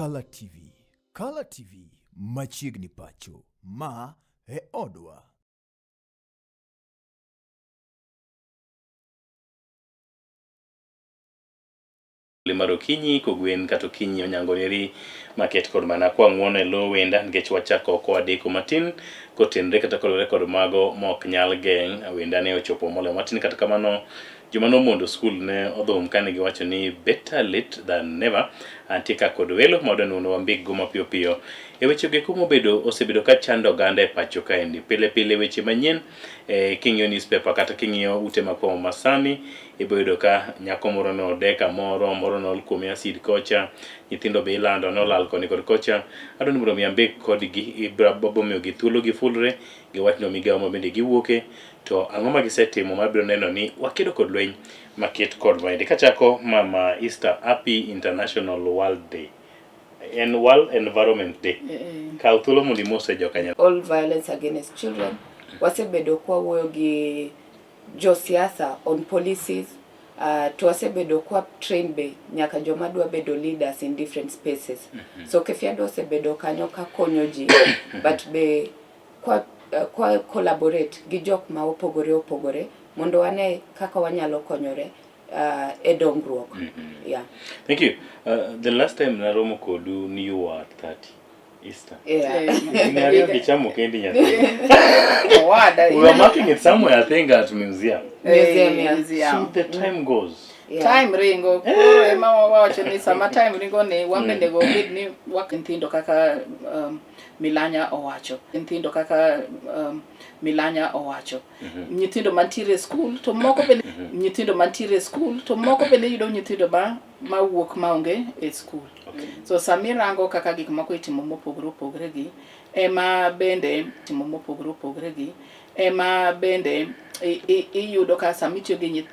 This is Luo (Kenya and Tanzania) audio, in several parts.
Kala TV. Kala TV machiegni pacho. Ma e odwa. Mar okinyi kogwen kata okinyi onyango neri maket kod mana kwa ng'uono e lo wenda nikech wachako koa deko matin kotenre kata kolore kod mago mok nyal geng' wenda ne ochopo moloyo matin. Kata kamano joma nomondo skul ne odhum kane giwacho ni better late than never. Antie ka kod welo ma wadwa ni wambik go mapiyo piyo e weche go mobedo osebedo ka chando oganda e pacho kaendi pile pile weche manyien. King'iyo newspaper kata king'iyo ute mag fwambo masani, ibiro yudo ka nyako moro node kamoro, moro nool kuome acid kocha, nyithindo be ilando nolal koni kod kocha. Adwa ni mondo mi ambek kodgi, ibiro miyogi thuolo gifulre, giwach nwa migawo ma bende giwuoke, to ang'o ma gisetimo mabiro neno ni wakedo kod lweny maket kod maendi. Kachako Mama Easter, Happy International World Day. En World Environment Day. Kaw thuolo mondo imose jokanya. All violence against children. Wasebedo kwawuoyo gi josiasa on policies, to wasebedo kwa train be nyaka joma dwa bedo leaders in different spaces. So Kefiado osebedo kanyo ka konyo ji, but be kwa collaborate gi jok ma opogore opogore mondo wane kaka wanyalo konyore e dongruok. Yeah. Thank you. The last time naromo kodu ni you were 30. Easter. Yeah. Higni ariyo gichamo kendi nyathi. Owada. We were marking it somewhere, I think, at museum. Museum, yeah. Museum. So the time goes. Yeah. Time ringo. Koro ema wawacho ni sama time ringo ni wan bende go bed ni wak nyithindo kaka Milanya owacho. Nyithindo kaka Milanya owacho. Nyithindo mantiere e skul to moko bende nyithindo mantiere e skul to moko bende yudo nyithindo ma mawuok maonge e skul. Okay. So sami rango kaka gik moko itimo mopogore opogore gi ema bende timo mopogore opogore gi ema bende iyudo ka sama itiyo gi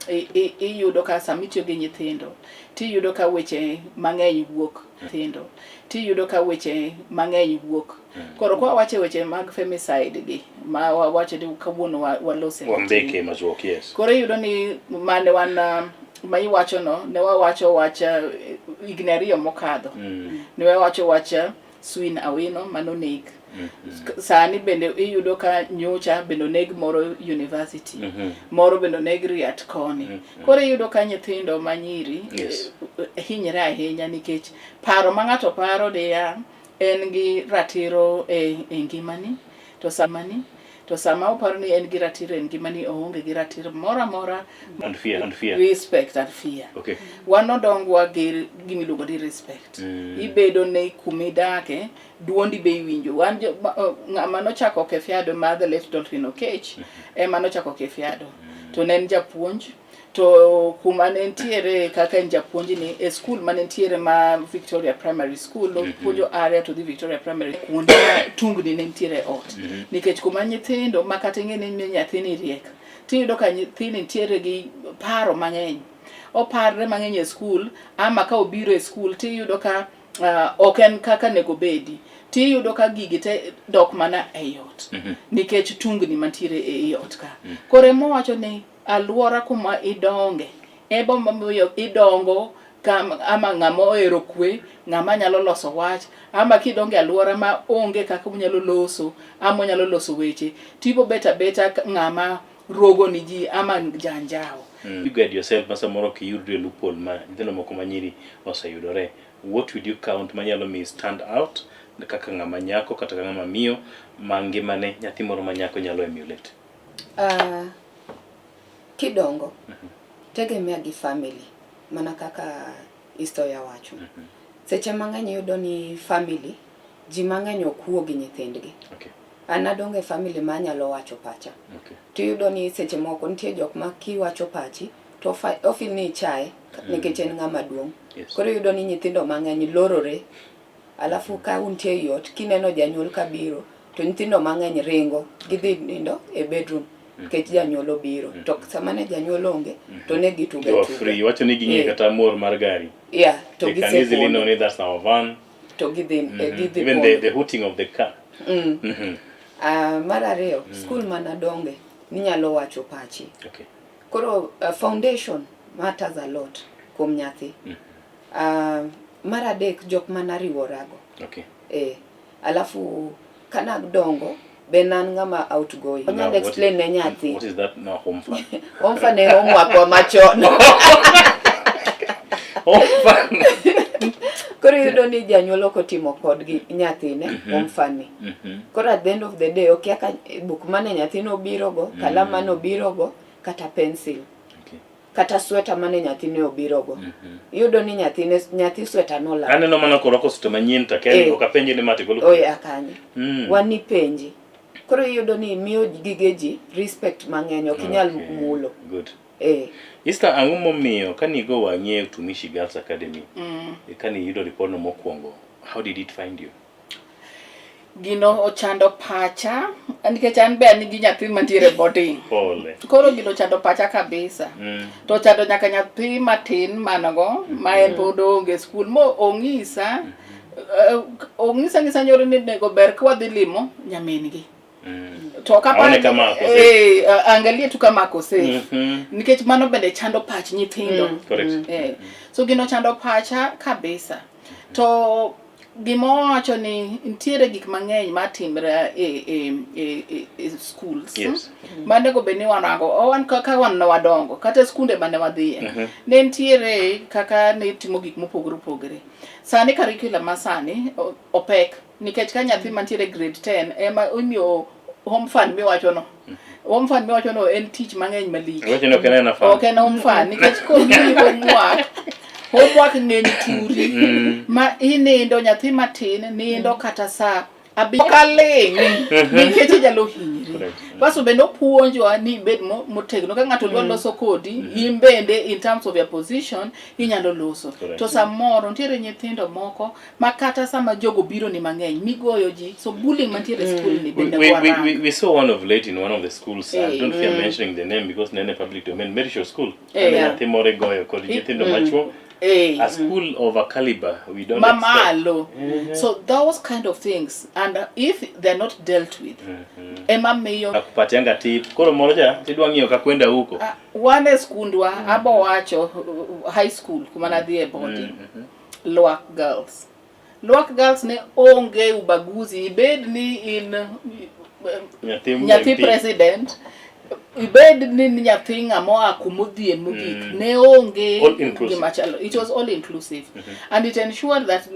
iyudo ka sama itiyo gi nyithindo tiyudo ka weche mang'eny wuok nyithindo tiyudo ka weche mang'eny wuok. Koro kwa wacho weche mag femicide gi ma wawacho ni kawuono walose Wambeke machuok, yes. Koro iyudo ni mane wan ma iwacho no ne wawacho wach higni 2 mokadho. Ne wawacho wach Swin Awino manoneg. Sani bende iyudo ka nyocha bende oneg moro university. Moro bende oneg Riat koni. Koro iyudo ka nyithindo ma nyiri hinyre ahinya nikech paro ma ng'ato paro niya en gi ratiro e ngimani to samani to sama oparo ni en gi ratiro e ngimani oonge gi ratiro moro amora. And fear, and fear. Respect and fear. Okay. Wan odongwa gi gimiluongo ni respect. Ibedo ne kumidake, duondi be iwinjo. Wan ng'ama nochako Kefiado ma the late Dolphin Okech ema nochako Kefiado. To ne en japuonj. To kuma ne nitiere kaka en japuonj ni e skul mane nitiere ma Victoria Primary School, nopuonjo area to dhi Victoria Primary kuonde ma tungni ne nitiere e ot. Nikech kuma nyithindo ma kata ing'e ni nyathini riek, tiyudo ka nyathini nitiere gi paro mang'eny. Oparre mang'eny e skul, ama ka obiro e skul tiyudo ka ok en kaka nego bedi. Tiyudo ka gigi te dok mana ei ot. Nikech tungni mantiere ei ot ka. Koro ema owacho ni alwora kuma idonge eba momiyo idongo ama ng'ama ohero kwe, ng'ama nyalo loso wach, ama kidongo e alwora ma onge kaka unyalo loso, ama unyalo loso weche, tibo bet abeta ng'ama rogo ni ji ama janjao. You guide yourself ma samoro ok iyudri e loophole ma nyithindo moko ma nyiri oseyudore. What would you count manyalo miyi stand out kaka ng'ama nyako kata ng'ama miyo ma ngimane nyathi moro ma nyako nyalo emulate? Kidongo tegemea gi family mana kaka Istoya wacho. Seche mang'eny iyudo ni family ji mang'eny ok wuo gi nyithindgi. Okay. An adongo e family ma anyalo wacho pacha. Okay. Tiyudo ni seche moko nitie jok ma kiwacho pachi to ofeel ni ichaye nikech en ng'ama duong'. Yes. Koro iyudo ni nyithindo mang'eny lorore. Alafu ka untie ei ot kineno janyuol kabiro to nyithindo mang'eny ringo gidhi nindo e bedroom nikech janyuol obiro. To sama ne janyuol onge to ne gitugo You are atuga. free. Iwacho ni ging'e kata mor mar gari. Yeah, to They can easily know gisepondo ni that's our van. to gidhi gidhi Even pondo. the hooting of the car. Mar ariyo, skul manadonge ninyalo wacho pachi. Okay. Koro foundation matters a lot kuom nyathi. Mar adek jok manariworago. Okay. Eh, alafu kanadongo be nan ng'ama outgoing. Now, Onyalo what explain ne nyathi. What is that now home fun? Home fun e homework wa machon. Home fun. Koro iyudo ni janyuol ok otimo kodgi nyathine home fun ni. Koro at the end of the day okia ka buk mane nyathino obirogo, kalam mane obirogo, kata pencil. Okay. Kata sweta mane nyathine obirogo. Iyudo ni nyathine nyathi sweta nolal. Aneno mana korwako suti manyien to akia ni Eh. ok apenje ni ma to igolo. Oya kanye. Mm. Wan ipenji. Koro iyudo ni imiyo gige ji respect mang'eny ok inyal Okay. mulo. Good. Eh. Esther, ang'o momiyo kane igo wang'i e Utumishi Girls Academy, kane iyudo ripodno mokwongo, how did it find you? Gino ochando pacha nikech an be an gi nyathi mantiere boarding. Pole. Koro gino ochando pacha kabisa. To ochando nyaka nyathi matin manogo ma en pod oonge skul mo ong'isa ong'isa ng'isa nyoro ni nego ber ka wadhi limo nyamin gi. To ok apar Aone kama ako safe. eh, angalie tu kama ako safe. Nikech mano bende chando pach nyithindo. Correct. Eh, so gino chando pacha kabisa. To gima owacho ni nitiere gik mang'eny matimre e schools. Yes. Manego bed ni warango. Wan kaka wan ne wadongo, kata skunde mane wadhiye. Ne nitiere kaka ne timo gik mopogore opogore. Sani curriculum ma sani opek nikech ka nyathi mantiere grade 10 ema imiyo home fun miwacho no. Home fun miwacho no en tich mang'eny malich. Iwacho ni ok en aena fun. Ok en home fun nikech komiyi homework, homework ng'eny turi ma inindo nyathi matin nindo kata saa abich kaling' nikech inyalo hinyri. Correct. Baso bende opuonjwa ni ibed motegno ka ng'ato dwa loso kodi in bende in terms of your position inyalo loso. Correct. To samoro nitiere nyithindo moko ma kata sama jogo biro ni mang'eny migoyo ji so bullying mantiere e skul ni We, bende we, we, warang. we, we saw one of late in one of the schools. I Eh. don't fear mentioning the name because nene public domain. Merisho School. Eh. Kane nyathi moro igoyo kod nyithindo machuo. Eh. A school of a caliber we don't expect. Mamalo. So those kind of things, and if they're not dealt with, ema miyo Akupatianga tip. Koro moro cha tidwa ng'iyo ka kwenda huko. Wan e skundwa abo wacho high school kuma nadhi e boarding Lwak Girls. Lwak Girls ne onge ubaguzi, ibed ni in Nyathi nyathi MP. president, ibed ni nyathi ng'ama oa kumodhier mogik, ne onge All inclusive. gima chalo. It was all inclusive. And it ensured that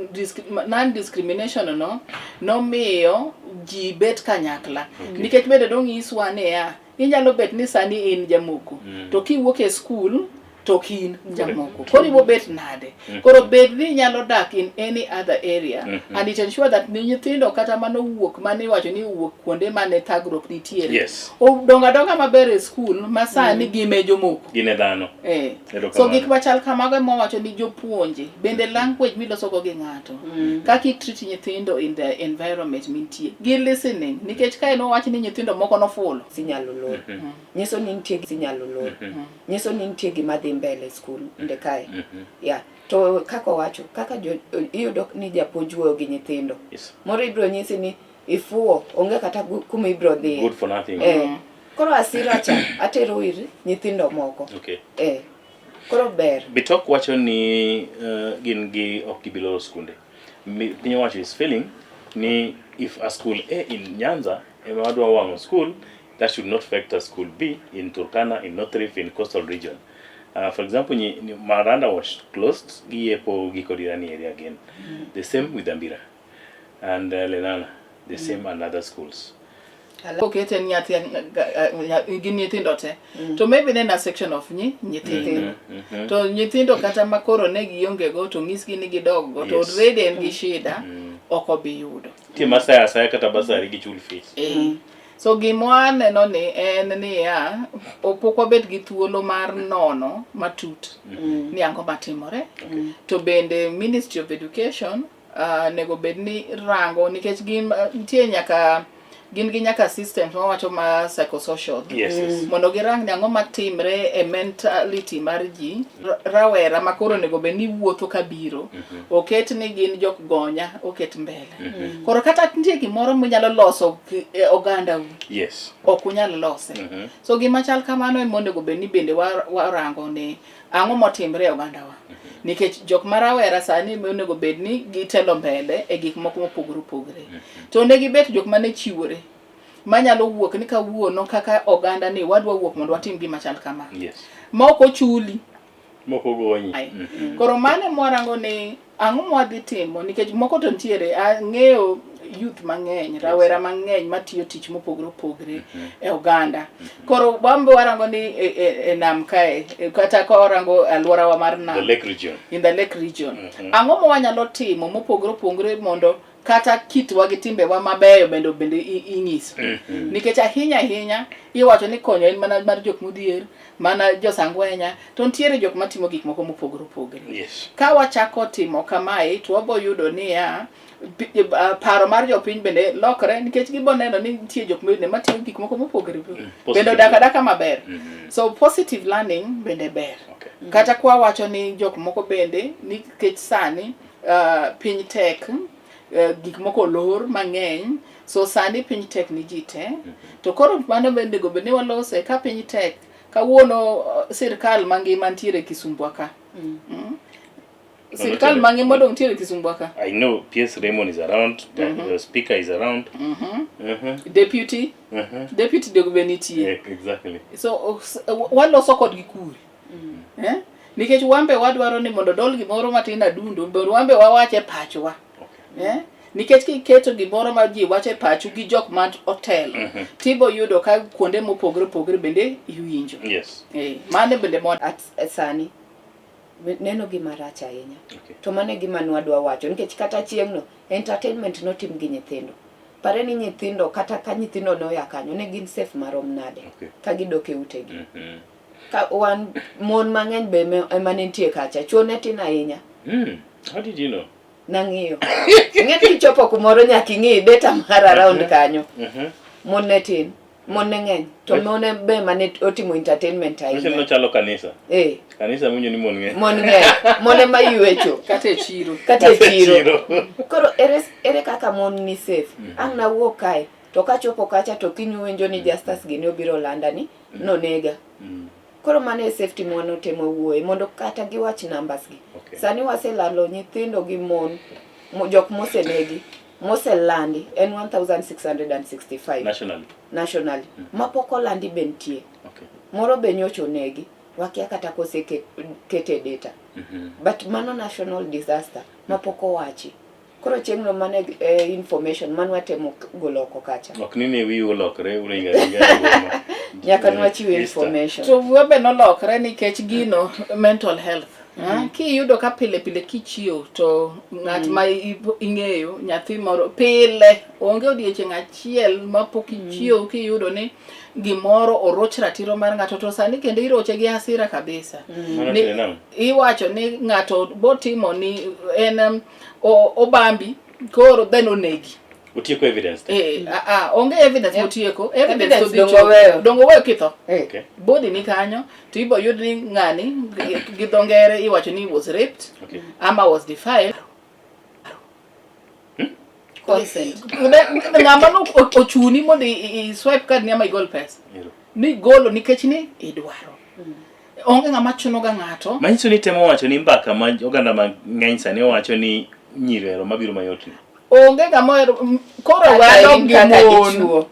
non-discrimination no nomiyo ji bet kanyakla. Nikech bende nonyiswa niya, inyalo bet ni sani in jamoko, to kiwuok e skul to ok in jamoko. Koro ibo bet nade? Koro bed ni inyalo dak in any other area and it ensure that ni nyithindo kata manowuok mane iwacho ni owuok kuonde mane thagruok nitiere. Yes. Odongo adonga maber e skul ma sani gime jomoko. Gin e dhano. Eh. Erokamano. So gik machal kamago ema wacho ni jopuonje bende language milosogo gi ng'ato kaka i treat nyithindo in the environment mintie gi listening nikech ka en owach ni nyithindo moko nofulo Sinyalo lor. Nyiso ni nitie sinyalo lor. Nyiso ni nitie gima dhi mbele e skul nde kae. Yeah. To kaka owacho, kaka jo, iyudo ni japuonj wuoyo gi nyithindo. Yes. Moro ibiro nyisi ni ifuwo, onge kata kuma ibiro dhiye. Good for nothing. Eh. Koro asira cha atero ir nyithindo moko. Okay. Eh. Koro ber. Bitok wacho ni gin gi ok gibi loro skunde. Piny owacho is feeling ni if a school A in Nyanza ema wadwa wang'o school, that should not affect a school B in Turkana, in North Rift, in coastal region. For example, Maranda was closed, Giepo Gikodirani area again. The same with Ambira and Lenana, the same and other schools. Okete nyathi gin nyithindo te to maybe ne na section of nyithindo to nyithindo kata makoro ne gionge go to nyisgi ni gidog go to Yes. already en gi shida ok obi yudo. Nitie masaya asaya kata basari gi chul fees. So gima waneno ni en niya, pok wabet gi thuolo mar nono matut ni ang'o matimore. To bende Ministry of Education nego bed ni rango nikech gin nitie nyaka gin gi nyaka systems mawacho ma psychosocial. Yes, yes. Mondo girang ni ang'o matimre e mentality mar ji rawera ma koro onego bed ni wuotho kabiro oket ni gin jok gonya oket mbele. Koro kata nitie gimoro minyalo loso e oganda u Yes. ok unyal lose. So gima chal kamano ema onego bed ni bende warango ni ang'o motimre e ogandawa. Nikech jok ma rawera sani onego bed ni gitelo mbele e gik moko mopogore opogore. To ne gibet jok mane chiwore manyalo wuok ni kawuono kaka oganda ni wadwa wuok mondo watim gima chal kama. Yes. Ma ok ochuli. Mok ogonyi. Ai. Mhm. Koro mano ema warango ni ang'o mwadhi timo nikech moko to nitiere ang'eyo youth mang'eny rawera mang'eny matiyo tich mopogore opogore e oganda. Koro wan be warango ni e, e, e nam kae e, kata ka warango alworawa mar nam The Lake Region. in the lake region. Mhm. Ang'o ma wanyalo timo mopogore opogore mondo kata kitwa gi timbewa mabeyo bende bende ing'iso nikech ahinya ahinya iwacho ni konyo en mana mar jok modhier mana josangwenya to nitiere jok matimo gik moko mopogore opogore Yes. ka wachako timo kamae to wabo yudo niya paro mar jopiny bende lokore nikech gibo neno ni nitie jok bende matimo gik moko mopogore opogore bende odak adaka maber so positive learning bende ber Okay. kata kwa wacho ni jok moko bende nikech sani piny tek gik moko olor mang'eny so sani piny tek ni ji te to koro mano bende onego bed ni walose ka piny tek kawuono sirkal mangima ntiere Kisumbwa ka Sirkal mangima dong ntiere Kisumbwa ka I know PS Raymond is around, the speaker is around. Deputy deputy onego bed nitie Yeah, exactly. so waloso kodgi kure eh? Nikech wambe wadwaro ni mondo dol gimoro matin adundo mondo wambe wawache pachwa Okay. eh? Nikech kiketo gimoro ma ji wacho e pachu gi jok ma otelo tibo yudo ka kuonde mopogore opogore bende iwinjo Yes. Mano bende mo At sani neno gima rach ahinya. Okay. To mano e gima nwadwa wacho nikech kata chieng'no entertainment notim gi nyithindo. Pare ni nyithindo kata ka nyithindo noya kanyo ne gin safe marom nade Okay. ka gidok e utegi. Ka wan mon mang'eny be ema ne nitie kacha, chuo ne tin ahinya. How did you know? Nang'iyo. Ing'e ni kichopo kumoro nyaka ing'i data mar around kanyo. Mon ne tin, mon ne ng'eny, to mon be mane otimo entertainment Weche ahinya. nochalo kanisa. Kanisa winjo ni mon ng'eny. Mon ng'eny, mon ema ywecho. Kata e chiro. Kata e chiro. Koro ere kaka mon ni safe? Ang' nawuok kae, to kachopo kacha to kiny uwinjo ni Justus gini obiro landa ni nonega. Koro mano e safety ma wanotemo wuoye mondo kata giwach numbers gi. Okay. Sani waselalo nyithindo gi mon, jok mosenegi, moselandi en 1665. Nationally. Nationally. Mapok olandi be nitie. Okay. Moro be nyocha onegi, wakia kata kosekete data. But mano national disaster mapok owachi. Koro chieng'no mano e information mano watemo golo oko kacha. Ok ni ne wiu olokre uringo aringa e boma. Nyaka nwachiw Easter. information. To wiwa be nolokre nikech gino mental health. Kiyudo ka pile pile kichiew to ng'at ma ing'eyo nyathi moro pile onge odiechieng' achiel mapok ichiew kiyudo ni gimoro oroch ratiro mar ng'ato to sani kendo iroche gi hasira kabisa. Mano tiende nang'o? Iwacho ni ng'ato botimo ni en obambi koro then onegi. Otieko evidence te. Onge evidence motieko. Evidence to dhi Dongo chopo. weyo. Dongo weyo kitho. Okay. Body ni kanyo to ibo yud ni ng'ani gi dho ngere iwacho ni was raped Okay. ama was defiled. Consent. Ng'ama no ochuni mondo i swipe card ni ama igol pesa. Ni golo nikech ni idwaro. Onge ng'ama chuno ga ng'ato. Manyiso ni temo wacho ni mbaka ma oganda mang'eny sani wacho ni nyiri ohero mabiro mayot ni. Onge ng'ama ohero koro wadok gi mon.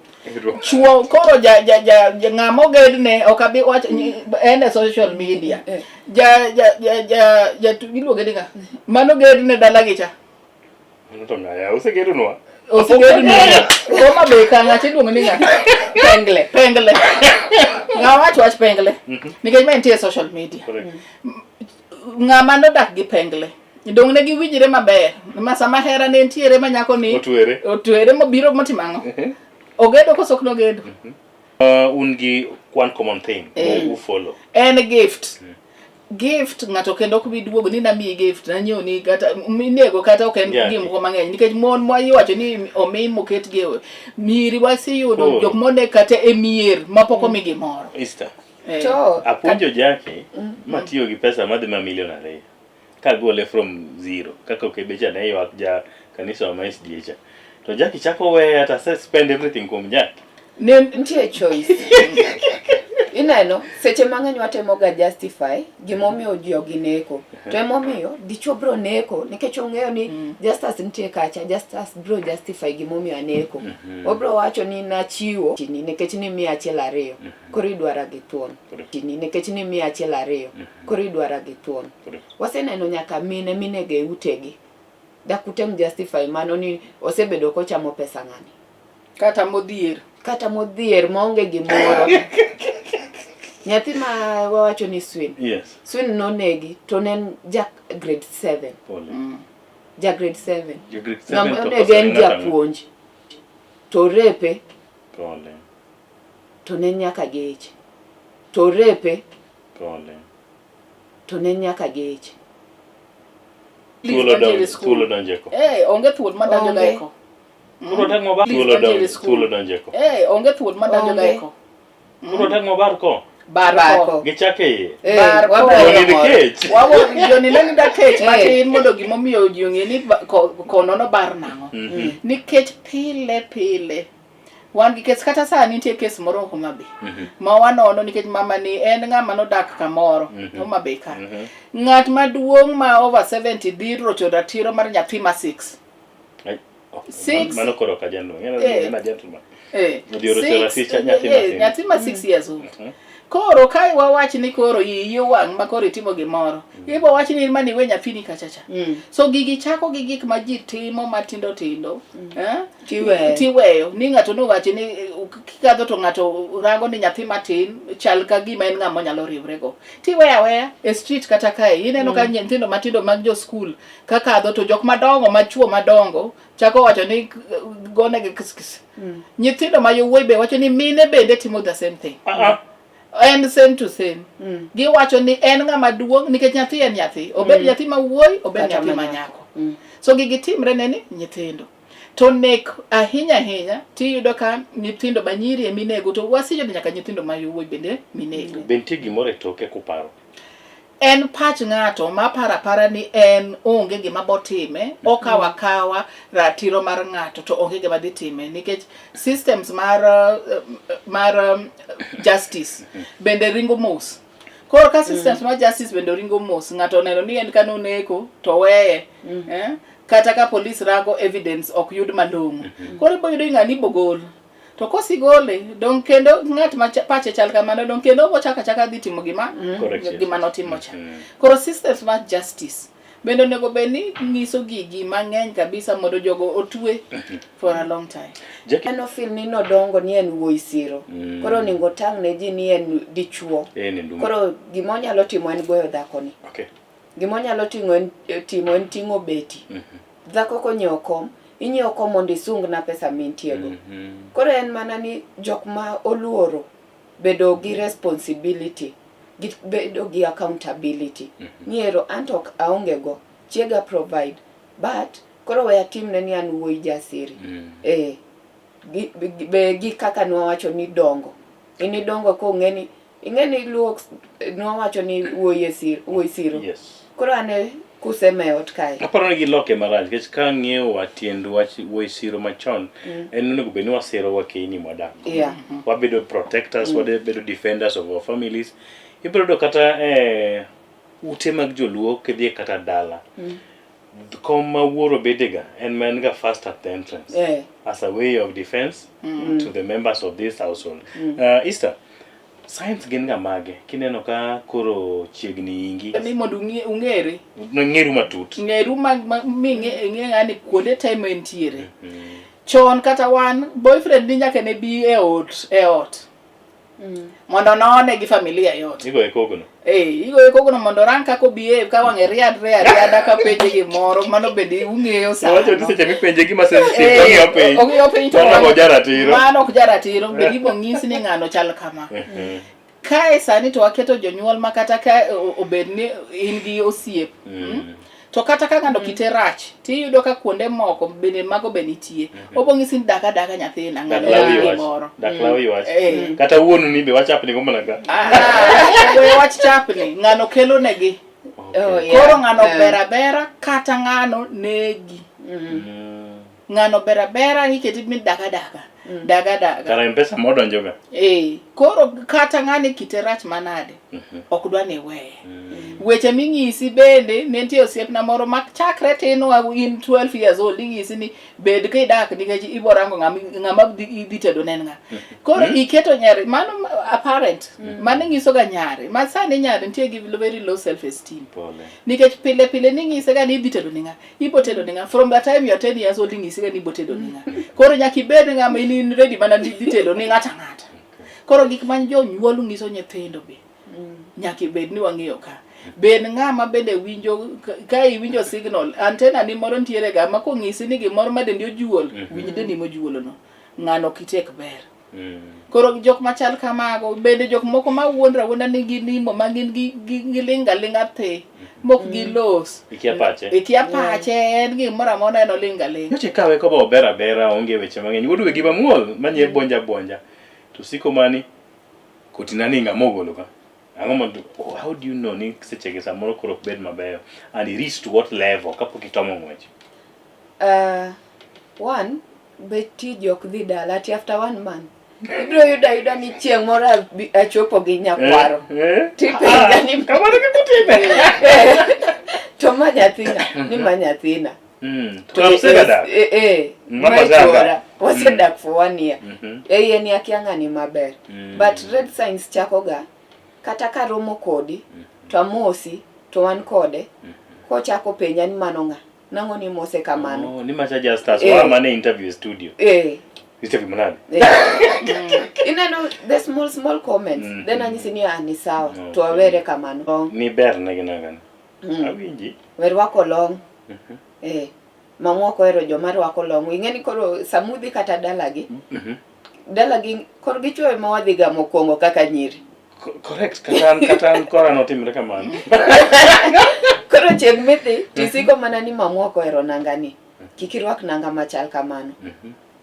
Chuo koro ja ja ja ng'ama ogedne ok abi wach en e social media. Ja ja ja ja ja iluonge ni ng'a? Mano gedne dalagi cha. Mano to ng'aya osegedonwa. Osegedne. Homa Bay ka ng'acha iluongo ni ng'a? Pengle. Pengle. Ng'ama wach wach pengle. Nikech ma entie e social media. Correct. Ng'ama nodak gi pengle. Dong ne giwinjre maber. Ma sama hera ne nitiere ma nyako ni Otwere. Otwere mobiro motimo ang'o? Ogedo koso ok nogedo? Un gi one common thing u follow. En gift. Gift ng'ato kendo ok bi duogo ni namiyi gift nanyiewo ni kata minego kata ok en gik moko mang'eny nikech mon ma iwacho ni omi moket gi miri waseyudo jok moneg kata e mier mapok omi gimoro. Easter. To apuonjo Jackie matiyo gi pesa madhi ma milion 2 kagole from zero kaka okebecha ne ywak ja kanisa ma SDA cha. To Jackie chako weya to ase spend everything kuom Jackie. Nitie choice. Ineno, seche mang'eny watemoga justify gimomiyo jogi neko. To emomiyo dichuo bro neko nikech ong'eyo ni mm. Justus nitie kacha, Justus bro justify gimomiyo aneko. Mm -hmm. Obro wacho ni nachiwo ni nikech ni miya achiel ariyo. Mm -hmm. Koro idwara gi thuon. Ni nikech ni miya achiel ariyo. Mm -hmm. Koro idwara gi thuon. Waseneno nyaka mine minego e utegi. Dak utem justify mano ni osebedo kochamo pesa ng'ani. Kata modhier. Kata modhier maonge gimoro. Nyathi ma wawacho ni Swin. Yes. Swin nonegi to ne en ja grade 7. Pole. Mm. Ja grade 7. Ja grade 7 Ng'ama to onego koso en ng'at ang'o? japuonj. To repe Pole. to ne nyaka geche. To repe Pole. to ne nyaka geche. Thuolo donjo, thuolo donjo e ko. Eh, onge thuol madonjo ga e ko. Koro tang' mabar thuolo donjo, thuolo donjo e ko. Eh, onge thuol madonjo ga e ko. Koro tang' mabar ko. Bar ko. Gichake iye. Eh, Bar ko. Joni ni kech. Wawo joni ne nida kech matin mondo gimomiyo ji ong'e ni kono no bar nang'o. Nikech pile pile wan gi kes kata sani nitie kes moro Homa Bay mm -hmm. ma wanono nikech mama ni en ng'ama nodak kamoro mm -hmm. Homa Bay ka mm -hmm. ng'at maduong' ma over 70 dhi rocho ratiro mar nyathi ma 6 oh, six mano koro ka januo eh, en gentleman eh, odhi rocho ratich nyathi eh, nyathi ma 6 years old mm -hmm. Koro ka wawach ni koro iyi owang' ma koro itimo gimoro, mm. ibo wach ni mani we nyathini kachacha. Mm. So gigi chako gi gik ma ji timo matindo tindo. Mm. Eh? Tiweyo. Tiweyo. Ni ng'ato nowachi ni kikadho to ng'ato rango ni nyathi matin chal ka gima en ng'ama onyalo riwrego. Tiweyo aweya e street kata kae. Ineno mm. ka nyithindo matindo mag jo skul kakadho to jok madongo machuo madongo chako wacho ni gonegi kis kis. Mm. Nyithindo ma yowuoyi be wacho ni mine bende timo the same thing. Uh -uh. En same to same. Mm. Giwacho ni en ng'ama duong' nikech nyathi en nyathi. Obed mm. nyathi ma wuoyi, obed nyathi ma nyako. Mm. So gigi timre ne ni nyithindo. To nek ahinya ahinya tiyudo ka nyithindo ma nyiri eminego to waseyudo nyaka nyithindo ma yowuoyi bende minego. Be nitie gimoro e toke kuparo? En pach ng'ato ma paro apara ni en onge gima botime, okawo akawa ratiro mar ng'ato to onge gima dhi time nikech systems mar mar justice bende ringo mos. Koro ka systems mar justice bende ringo mos, ng'ato oneno ni en kane oneko to weye. Eh? Kata ka polis rango evidence ok yud malong'o. Koro ibo yudo ni ng'ani ibogol. To kosigole, dong kendo ng'at ma pache chal kamano, dong kendo obo chako achaka dhi timo gima mm. gima notimo cha. Mm. Koro systems mar justice bende onego bed ni nyiso gigi mang'eny kabisa mondo jogo otwe mm-hmm. for a long time. En ofil ni nodongo ni en wuoyi siro. Mm. Koro onego otang' ne ji ni en dichuo. Koro gima onyalo timo en goyo dhakoni. Okay. Gima onyalo timo en, timo en ting'o beti. Mm -hmm. Dhako konyiewo kom, inyiewo kom mondo isungna pesa mintiego. Mm -hmm. Koro en mana ni jok ma oluoro bedo gi responsibility, gi bedo gi accountability. Mm -hmm. Ni ero anto ok aonge go, chiega provide. But koro we atimne ni an wuoyi jasiri. Mm. Eh, gi, be gi kaka nwawacho ni dongo. In idongo kong'e ni ing'e ni luo nwawacho ni wuoyi e siro, wuoyi siro. Yes. Koro ane kusema e ot kae. Aparo ni giloke marach nikech ka ang'iyo wa tiend wach wuoyi siro machon mm. en onego bed ni wasiro wakeyni mwadak go. Yeah. Wabedo protectors, mm. wabedo defenders of our families. Ibiro yudo kata eh, ute mag joluo kidhi kata dala. Mm. Kom ma wuoro bedega en ma en ga first at the entrance. Yeah. As a way of defense mm. to the members of this household. Mm. Esther, Signs gin ga mage kineno ka koro chiegni ingi? Ni mondo ung'ere. Ng'eru matut. Ng'eru ma, ma mi ng'e ng'ani kuonde te ma entiere. Mm -hmm. Chon kata wan boyfriend ni nyaka ne bi e ot e ot. Mm. Mondo none gi familia e ot. Igoye kogno. Eh, igoye kogno mondo orang kaka obehave ka wang'e riadre ariada ka penje gimoro mano bende ung'eyo sana. Owacho ni seche mipenje gima sensitive to ong'iyo piny. Ong'iyo piny to mano ok jaratiro. Mano ok jaratiro bende ibo nyisi ni ng'ano chal kama. Kae sani to waketo jonyuol ma kata ka obed ni in gi osiep. Mm. To kata ka ng'ano kite rach, tiyudo ka kuonde moko bende mago be nitie. Mm -hmm. Obo ng'isi ni daka daka nyathina ng'ano lawi nigi wach. gimoro. Dak lawi wach. Eh. Kata wuonu ni be wachapni go mana ka. Ah, we wach chapni, ng'ano kelo negi. Oh, yeah. Koro ng'ano Eh. ber abera kata ng'ano negi. Mm. Ng'ano ber abera iketi mi daka daka. Daga daga. Kara mpesa modonjo ga. Eh, koro kata ng'ani kite rach manade, ok dwa ni iweye. Weche ming'isi bende, ne nitie osiepna moro ma chakre tin wa in 12 years old, ing'isi ni bed kidak nikech ibo rango ng'ama ng'ama idhi tedo ne en ng'a. Koro iketo nyare, mano a parent, mano ng'iso ga nyare, ma sani nyare nitie gi very low self esteem. Pole. Nikech pile pile ning'ise ga ni idhi tedo ne ng'a, ibo tedo ne ng'a. From the time you are 10 years old ing'isi ga ni ibo tedo ne ng'a. Koro nyaka ibed ng'ama in in ready mana ni idhi tedo ne ng'ato ang'ata. Koro gik ma jonyuol ng'iso nyithindo be nyaka ibed ni wang'eyo ka. Bed ng'ama bende winjo ka iwinjo signal, antenna ni moro nitiere ga ma kong'isi ni gimoro ma dendi ojuol, winj dendi mojuolo no. Ng'ano ok itek ber. Koro jok machal kamago bende jok moko ma wuondre awuonda ni ginimo ma gin gi ling' aling'a thi mok gilos. Ikia pache. Ikia pache en gimoro amora en oling' aling'a. Nyocha ikawe koba ober abera onge weche mang'eny. Wuod wegi mamuol manye buonja buonja. To siko mani kotina ni ng'ama ogolo ka. Ang'o ma oh, how do you know ni sechegi samoro koro ok bed mabeyo and it reach to what level kapok itomo ng'wech? One, be tiji ok dhi dala ati after one month ibiro yudo ayuda ni chieng' moro achopo gi nyakwaro tipenja ni Kamano kaka utime. To ma nyathina ni ma nyathina. To usegadak? Eh, Mama ma zaka. chuora wasedak for one year. E iye ni akia ng'ani maber. But red signs chakoga kata ka romo kodi to amosi to wan kode kochako penja ni mano ng'a nang'o ni mose kamano. Oh, ni macha Justus Eh. wa mane interview studio. Interview manade. Ineno the small small comments then anyisi ni ah, ni sawa to wawere kamano. Ni ber ne ginagana. Awinji. We rwako long. Mama ok ohero joma rwako long. Ing'e ni koro samudhi kata dalagi, dalagi kor gi chwo ema wadhi ga mokwongo kaka nyiri. Correct. Kata an kora notimre kamano. Koro chieng' midhi tisiko mana ni mamu ok ohero nanga ni. Kik irwak nanga machal kamano.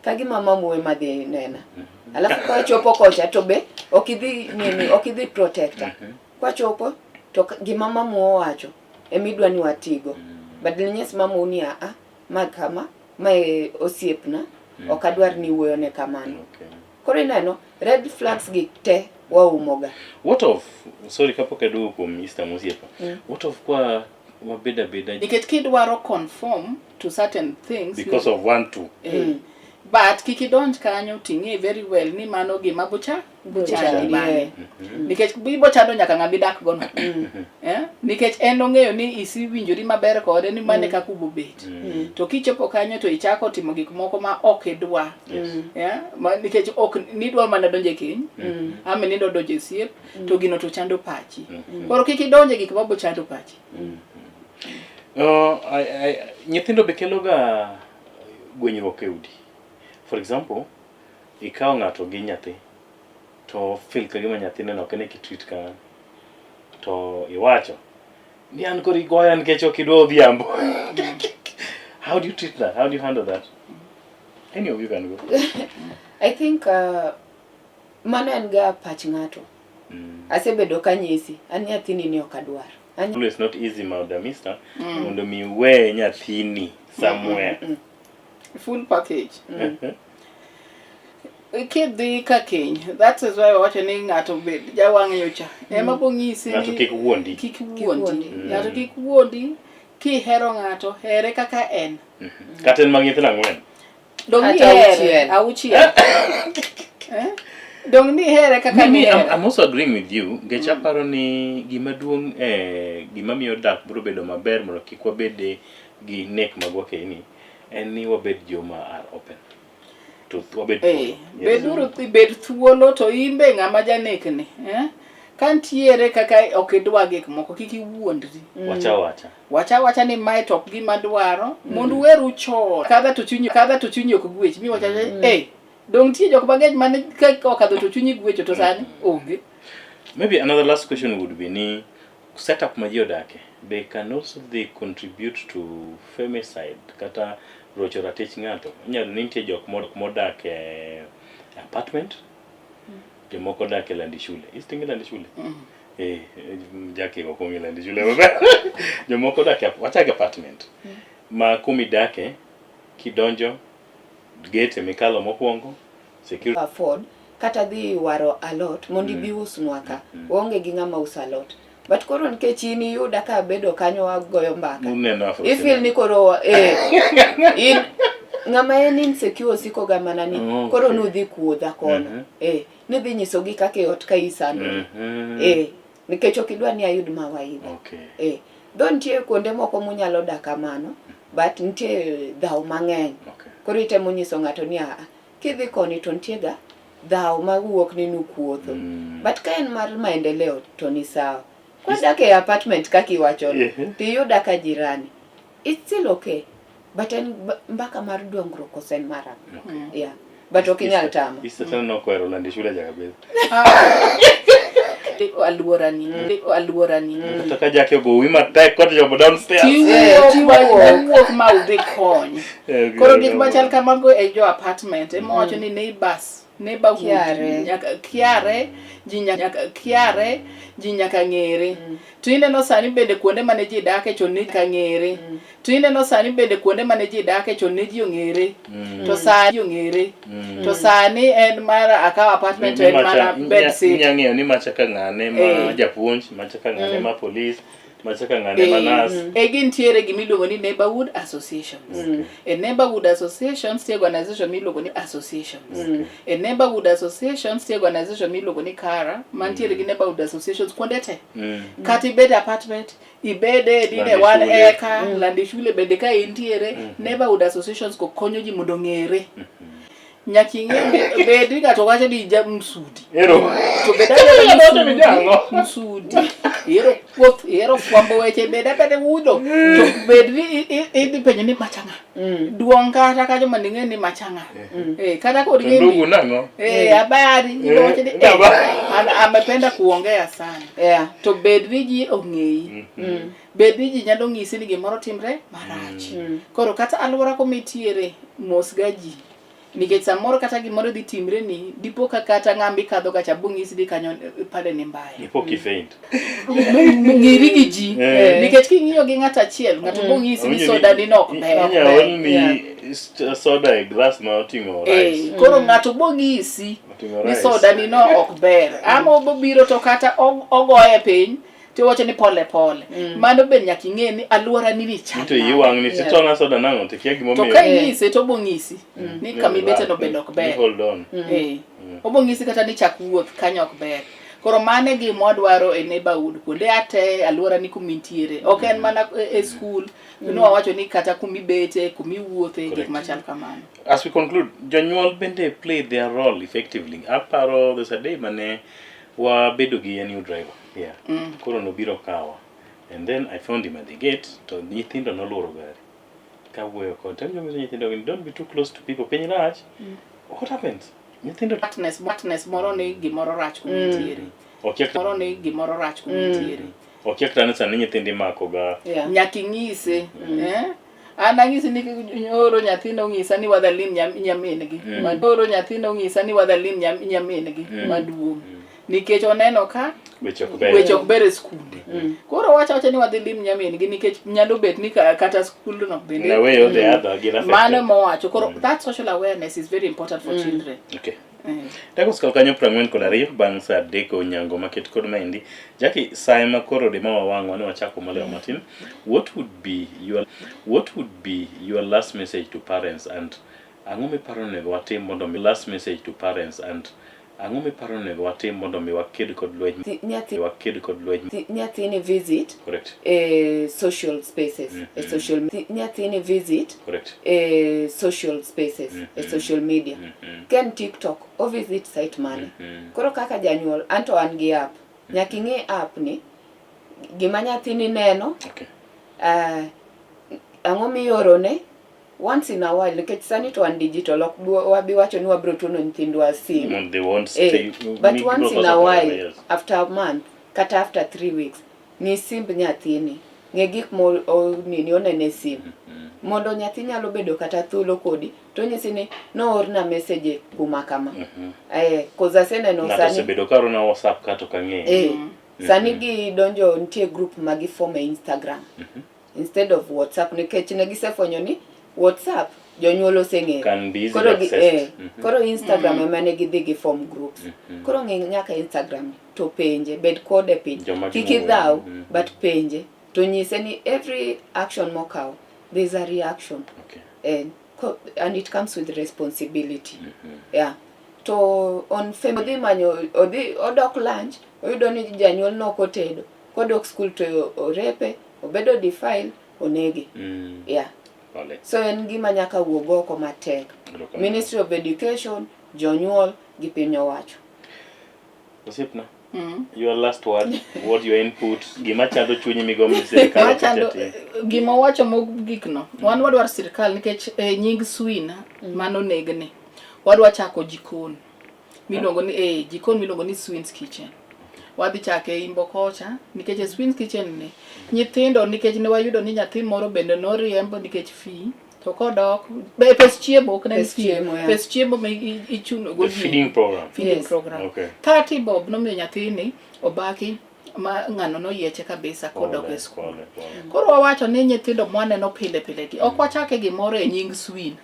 Ka gima mamu ema dhi nena. Alafu ka wachopo kocha to be ok idhi nini, ok idhi protector. Kwachopo to gima mamu owacho emidwa ni watigo. Badala inyis mamu ni a ma kama, ma e osiepna, ok adwar ni iwuoyone kamano. Koro ineno red flags gi te waumoga. What of, sorry kapok aduogo kuom Mr. Mosiepa. What of kwa wabeda beda Nikech kidwaro conform to certain things because of 1 2. But kik idonj kanyo ting'e very well ni mano gima bocha bochandi bang'e. Nikech ibo chando nyaka ng'ama idak go no. Nikech en ong'eyo ni isiwinjori maber kode ni mane kaka ubobet. To kichopo kanyo to ichako timo gik moko ma ok idwa. Ma, nikech ok nidwa mana donjo e keny, ama nidwa donjo e osiep, to gino to chando pachi. Koro kik idonj e gik mabo chando pachi. Nyithindo be kelo ga gwenyruok e udi. For example, ikawo ng'ato gi nyathi to feel ka gima nyathine no ok ne kitreat ka to iwacho ni an koro igoya nikech ok idwa odhiambo. How do you treat that? How do you handle that? Any of you can go. I think mano en ga pach ng'ato. Asebedo kanyisi, an nyathini ni ok adwar. An Always not easy, madam mister, mondo mi iwe nyathini somewhere. Full package. Kidhi ka keny, that is why wawacho ni ng'ato bed jawang'yo cha. Ema bong'isi Ng'ato ni kik wuondi. Kik wuondi. Wuondi. Ng'ato kik wuondi. Kihero ng'ato, here kaka en. Kata en mag nyithindo ang'wen. Dong' ni Kata here auchiel. auchiel. Eh? Dong' ni here kaka Me, ni I'm also agreeing with you nikech aparo ni gima duong' gima miyo dak biro bedo maber mondo kik wabed gi nek magwa keni en ni wabed joma are open to wabed Eh, thuolo. Yes. beduru bed thuolo to in be ng'ama janekni eh? Ka ntiere kaka ok idwa gik moko kik iwuondri. Wacha wacha. Wacha wacha ni mae to ok gima dwaro mondo uweru chon. Kadha to chunyi kadha to chunyi ok gwech mi wacha eh dong' nitie jok mang'eny mane ka okadho to chunyi gwecho to sani onge. Maybe another last question would be ni setup ma ji odake be can also they contribute to femicide kata rocho ratich ng'ato. Inyalo ni nitie jok modak e apartment, jomoko odak e landi shule. Istinge landi shule? Eh, Jackie ok ong'e landi shule maber. Jomoko odak e wachak apartment. Ma kumidake kidonjo gate mikalo mokwongo Security. Afford kata dhi waro alot mondo ibi usnwa ka. Waonge gi ng'ama uso alot. But koro nikech in iyuda ka abedo kanyo wagoyo mbaka. Uneno Afro Ifeel ni koro in ng'ama en insecure siko ga mana ni Okay. koro nudhi kuodha kono. Mhm. Nidhi nyisogi kaka e ot ka isandori. Mhm. Nikech ok idwa ni ayud mawaidha. Okay. Dho nitie kuonde moko munyalo dak kamano, but nitie dhaw mang'eny. Okay. Koro itemo nyiso ng'ato ni aa, kidhi koni to nitie ga dhaw mawuok ni nukuotho. But ka en mar maendeleo to ni sawa. Kwadak e apartment kaka iwachono, tiyuda ka jirani. It's still okay. But en mbaka mar dongruok koso en mar ang'o? Okay. Yeah. But ok inyal tamo. Issa tena nokwero landi shule ja kabisa. Aluorani, aluorani. Kata ka Jackie ogowi matek kod jomo downstairs. Tiwuok Tiwuok. wuok ma udhi kony. Koro gik machal kamago e jo apartment ema wacho ni neighbors, neighborhood Kiare. nyaka kiare, ji nyaka kiare, ji nyaka ng'ere. To ineno sani bende kuonde mane ji dake chon ne ka ng'ere. To ineno sani bende kuonde mane ji dake chon ne ji ong'ere. To sani ong'ere. To sani en mar akawo apartment to en mana bed sit. Inya ng'eyo ni macha ka ng'ane ma japuonj, macha ka ng'ane ma polis, macha ka ng'ane ma nurse. E gintiere gimiluongo ni neighborhood associations. E neighborhood associations nitie organization miluongo ni associations. E neighborhood associations nitie organization miluongo ni KARA mantiere gi neighborhood associations kuonde te. Kata ibed e apartment, ibede dine Landi one shule. acre, landi shule bende ka intiere, neighborhood associations go konyo ji mondo ong'ere. Nyaka ing'e bed ni ng'ato wacho ni ja msudi. Ero. To bed abeda Wacho ni jang'o? msudi. Ihero kuoth, ihero fwambo weche, bed abeda udo. To bed ni idhi penjo ni macha ng'a. Duong' kata kanyo mondo ing'e ni macha ng'a. Kata kod To ndugu nang'o? Habari, iwacho ni Habari. an amependa kuongea sana. Yeah. To bed ni ji ong'eyi. Bed ni ji nyalo ng'isi ni gimoro timre marach. Koro kata alwora kumitiere, mos ga ji. Nikech samoro kata gimoro dhi timre ni, dipo ka kata ng'ama ikadho ga cha bong'isi ni kanyo pale ni mbaya. Dipo kifaint. Ng'iri gi ji. Nikech king'iyo gi ng'ato achiel, ng'ato bong'isi ni soda ni no ok ber. Inya ol ni soda e glass ma oting'o rice. Koro ng'ato bong'isi Oting'o ni rice. soda ni no ok ber. Ama obobiro to kata ogoye piny, tiwacho ni pole pole. Mano be nyaka ing'e ni alwora ni ni chal. To iyi wang' ni titona soda nang'o to kia To gimomiyo. ka inyise to obong'isi ni kama ibete no bende ok Ni ber. hold on. Obong'isi kata ni chak wuoth kanyo ok ber. Koro mano e gima wadwaro e neighborhood kuonde ate alwora ni kumintiere. Ok en mana e school. Nwawacho ni kata kumibete, kumiwuothe, gik machal kamano. As we conclude, jonyuol bende play their role effectively. Aparo there's a day mane wabedo gi a new driver. Yeah. Koro nobiro kawa. And then I found him at the gate to nyithindo noluoro gari. Kawuoyo kode, tell nyithindo ni don't be too close to people. Piny rach. What happens? Nyithindo Partners moro ni gimoro rach kumintiere. okia Moro ni gimoro rach kumintiere. okia kata ni sani nyithindo imako ga Yeah. Nyaka inyise. An ang'isi ni nyoro nyathino ong'isa ni wadhalim nyamin-gi. Nyoro nyathino ong'isa ni wadhalim nyamin-gi maduong'. Nikech oneno ka weche ok ber. weche ok ber e skunde. Koro wacho awacha ni wadhi lim nyamin-gi nikech nyalo bet ni kata skulno bende. In a way or the other, gin affected. Mano mowacho. Koro that social awareness is very important for children. Okay. Dakika osekawo kanyo 42 bang' saa 3 onyango maket kod maendi. Jackie, sa ema koro de ma wawang'wa ni wachako molewo matin. What would be your last message to parents and ang'o miparo onego watim mondo mi last message to parents and ang'o miparo onego watim mondo mi waked kod lweny waked kod lweny Nyathini visit Correct. Social spaces social nyathini visit Correct. Social spaces social media. Ken TikTok o visit site mane. Koro kaka janyuol anto an gi app. Nyaka ing'e app ni gima nyathini neno. Okay. Ang'o miorone once in a while nikech sani to wan digital ok wabi wacho ni wabiro tuono nyithindwa simu. They won't stay, But once in a while, after a month kata after 3 weeks, ng'i simb nyathini, ng'e gik mo nini onene sim. Mondo nyathi nyalo bedo kata thuolo kodi to onyisi ni noorna message kuma kama. Cause aseneno ng'ato sani osebedo ka orona WhatsApp kata ok ang'eyo. Sani gidonjo nitie group ma giform e Instagram instead of WhatsApp nikech ne gisefwenyo ni WhatsApp Jonyuol oseng'eyo. Can be easily Koro gi, accessed. eh, koro Instagram ema ne gidhi gi form groups. Koro ng'i nyaka Instagram to penje, bed kode piny. Joma Kik gin idhaw, but penje. To nyise ni every action mokaw, there's a reaction. Okay. And it comes with responsibility. Yeah. To on fem odhi manyo odhi odok lunch oyudo ni janyuol nok otedo kodok school to orepe obedo defile onege. Yeah. Pole. So en gima nyaka wuog oko matek. Erokamano. Ministry of Education, jonyuol gi piny owacho. Osiepna. Your last word, what your input, gima chando chunyi migombo ni sirikal Machando oket e tim. gima owacho mogik no. Wan wadwaro sirikal nikech nying Swin mano negni. Wadwa chako jikon miluongo ni jikon miluongo ni Swin's Kitchen. Wadhi chake Imbo kocha nikech e Swin's Kitchen ni nyithindo nikech ne wayudo ni nyathi moro bende noriembo nikech fee to kodok be pes chiemo ok ne en Pes fee chiemo, yeah. pes chiemo ma ichuno go The feeding program. feeding Yes. program. Okay. 30 bob nomiyo nyathini obaki ma ng'ano noyieche kabisa kodok e Pole, skul. pole, pole. Koro wawacho ni nyithindo mwaneno pile pile gi ok wachake gimoro e nying Swin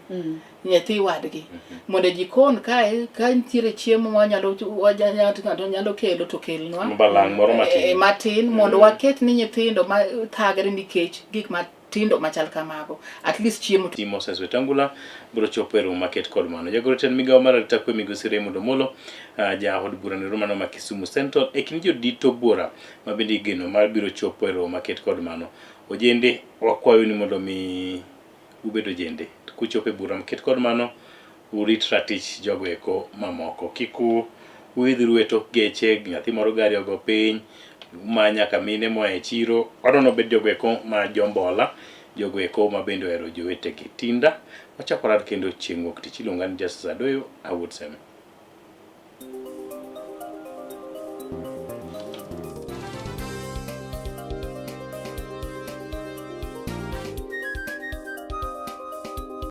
nyathi wadgi mondo e jikon kae ka nitiere chiemo ma wanyalo ng'ato nyalo kelo to kelnwa Balang' moro matin. Matin mondo waket ni nyithindo ma thagre nikech gik matindo machal kamago at least chiemo Ti Moses Wetangula biro chopo e romo maket kod mano. Jagoro tend migawo mar arita kwe migosi Raymond Omolo, ja od bura ni romano ma Kisumu Central e kind jodito bura ma bende igeno mar biro chopo e romo maket kod mano. Ojende wakwayo ni mondo mi ubed ojende. To kuchopo e bura maket kod mano urit ratich jogo eko mamoko. Kik uidhru e tok geche, nyathi moro gari ogo piny, uma nyaka mine moa e chiro. Wadwa ni wabed jogo eko ma jombola, jogo eko ma bende ohero jowetegi. Tinda, wachako warad kendo chieng' wuok tich. Iluonga ni Justice Adoyo, awuod Seme.